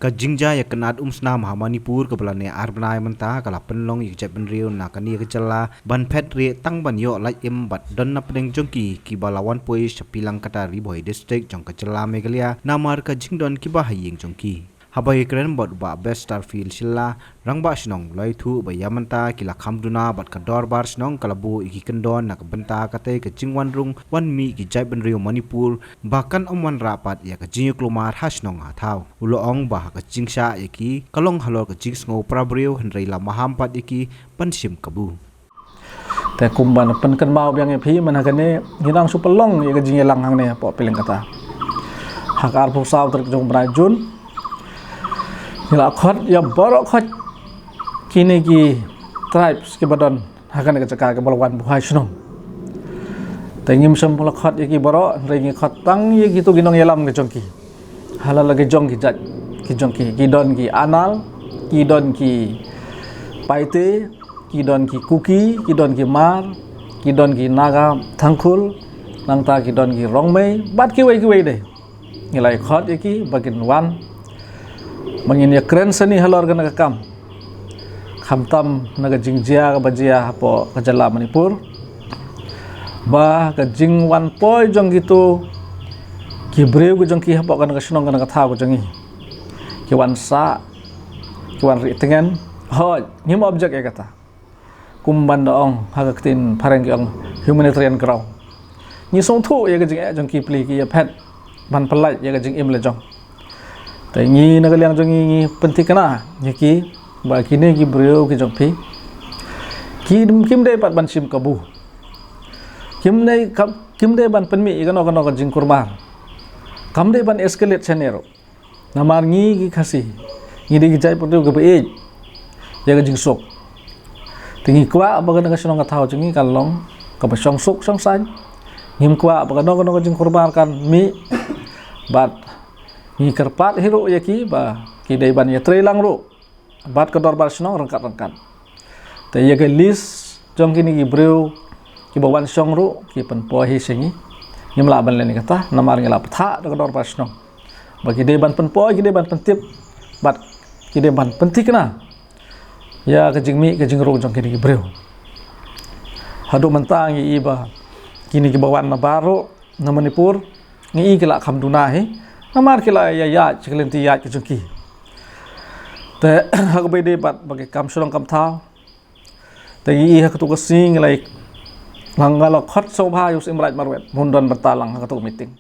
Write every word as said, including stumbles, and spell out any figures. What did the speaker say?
Ka jingjia ïa ka kynad umsnam ha Manipur kaba la neh ar bnai mynta ka la pynlong ïa ka jaitbynriew na kane ka jylla ban phet rieh tang ban ïoh lait im bad don na pdeng jong ki kiba la wan poi sha Pilangkata Ri Bhoi District jong ka jylla Meghalaya namar ka jingdon kiba ha ïing jong ki. Haba ïakren bad u Bah Besterfield Shylla, Rangbah Shnong, u la ïathuh ba ïa mynta ki la kham duna bad ka Dorbar Shnong ka la buh ïa ki kyndon na ka bynta katei ka jingwan rung wan mih ki jaitbynriew Manipur ba kan ym wanrah pat ïa ka jingïaklumar ha shnong ha thaw. U la ong ba ha ka jingshah ïa ki ka long halor ka jingsngew para briew hynrei la maham pat ïa ki ban shim kabu. Te kumba pynkynmaw biang ïa phi mynta kane, ngi dang shu pynlong ïa ka jingïalang hangne hapoh Pilangkata. Ha ka arphew saw tarik jong u bnai Jun, ngi la khot ïa baroh khoit kine ki tribes kiba don ha kane ka jaka kiba la wan buhai shnong. Te ngim shym la khot ïa ki baroh, hynrei ngi khot tang ïa kito ki nongïalam ki jong ki. Ha la la ki jong ki jait ki jong ki, ki don ki Anal, ki don ki Paite, ki don ki Kuki, ki don ki Hmar, ki don ki Naga Tangkhul, nangta ki don ki Rongmei bad kiwei kiwei de. Ngi la ïa khot ïa ki ba kin wan ba ngin ïakren sani halor kane ka kam, khamtam na ka jingjia kaba jia hapoh ka jylla Manipur, ba ka jingwan poi jong kito ki briew ki jong ki hapoh kane ka shnong kane ka thaw ka jong ngi, ki wan sah, ki wan rieh tngen. Hooid, ngim object ïa kata. Kumba da ong ha ka ktien phareng ki ong humanitarian ground. Ngi sngewthuh ïa ka jingeh jong ki, plie ki ïa phet ban pyllait ïa ka jingim la jong. Te ngi na ka liang jong ngi, ngi pynthikna ïa ki ba kine ki briew ki jong phi kim dei pat ban shim kabu. Kim dei, kam, kim dei ban pynmih ïa kano kano ka jingkulmar. Kam dei ban escalate sha ne ruh. Namar ngi ki Khasi, ngi dei ki jaitbynriew kiba ïeit ïa ka jingsuk. Te ngi kwah ba kane ka shnong ka thaw jong ngi kan long kaba shong suk shong saiñ. Ngim kwah ba kano kano ka jingkulmar kan mih. Bad ngi kyrpad hi ruh ïa ki ba ki dei ban ïatreilang ruh bad ka Dorbar Shnong ryngkat ryngkat. Te ïa ka list jong kine ki briew kiba wan shong ruh ki pynpoi hi sha ngi. Ngim lah ban len ïa kata namar ngi la bthah da ka Dorbar Shnong ba ki dei ban pynpoi, ki dei ban pyntip bad ki dei ban pynthikna ïa ka jingmih ka jingrung jong kine ki briew. Haduh mynta ngi i ba kine kiba wan na baroh na Manipur, ngi i ki la kham duna hi namar ki la ïa ïaid sha ka lynti ïaid ka jong ki. Te ha kaba ïadei bad ba ki kam shnong kam thaw, te ngi i ha katto ka sngi ngi la, la nga la khot sngewbha ïa u Syiem Raij Marwet ban don bynta lang ha katto ka meeting.